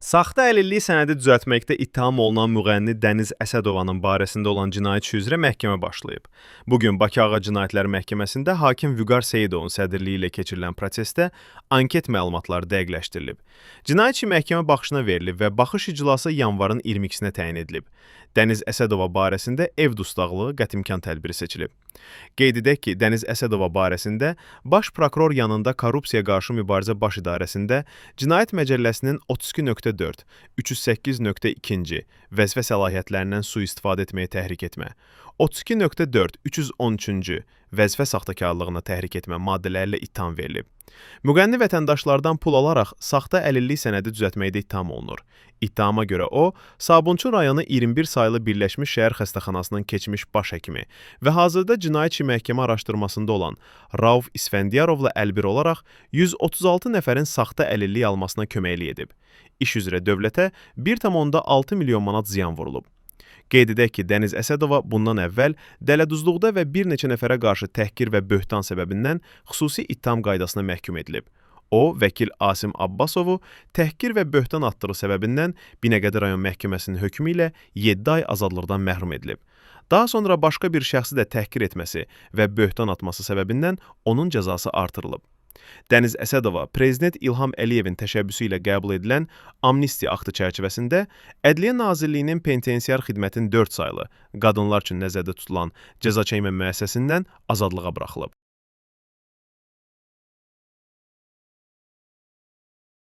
Saxta əlillik sənədi düzəltməkdə ittiham olunan müğənni Dəniz Əsədovanın barəsində olan cinayət işi üzrə məhkəmə başlayıb. Bu gün Bakı Ağır Cinayətlər Məhkəməsində hakim Vüqar Seyidovun sədrliyi ilə keçirilən prosesdə anket məlumatları dəqiqləşdirilib. Cinayət işi məhkəmə baxışına verilib və baxış iclası yanvarın 22-sinə təyin edilib. Dəniz Əsədova barəsində ev dustaqlığı qətimkan tədbiri seçilib. Qeyd edək ki, Dəniz Əsədova barəsində Baş prokuror yanında Korrupsiyaya qarşı mübarizə Baş İdarəsində Cinayət Məcəlləsinin 32.4, 308.2-ci vəzifə səlahiyyətlərindən sui-istifadə etməyə təhrik etmə, 32.4, 313-cü vəzifə saxtakarlığına təhrik etmə maddələri ilə ittiham verilib. Müğənni vətəndaşlardan pul alaraq saxta əlillik sənədi düzəltməkdə ittiham olunur. İttihama görə o, Sabunçu rayonu 21 saylı Birləşmiş Şəhər Xəstəxanasının keçmiş baş həkimi və hazırda cinayət işi məhkəmə araşdırmasında olan Rauf İsfəndiyarovla əlbir olaraq 136 nəfərin saxta əlillik almasına köməklik edib. İş üzrə dövlətə 1,6 milyon manat ziyan vurulub. Qeyd edək ki, Dəniz Əsədova bundan əvvəl dələduzluqda və bir neçə nəfərə qarşı təhqir və böhtan səbəbindən xüsusi ittiham qaydasına məhkum edilib. O, vəkil Asim Abbasovu təhqir və böhtan atdığı səbəbindən Binəqədi rayon məhkəməsinin hökmü ilə 7 ay azadlıqdan məhrum edilib. Daha sonra başqa bir şəxsi də təhqir etməsi və böhtan atması səbəbindən onun cəzası artırılıb. Dəniz Əsədova Prezident İlham Əliyevin təşəbbüsü ilə qəbul edilən Amnistiya aktı çərçivəsində Ədliyyə Nazirliyinin penitensiar xidmətin 4 saylı qadınlar üçün nəzərdə tutulan cəzaçəkmə müəssisəsindən azadlığa buraxılıb.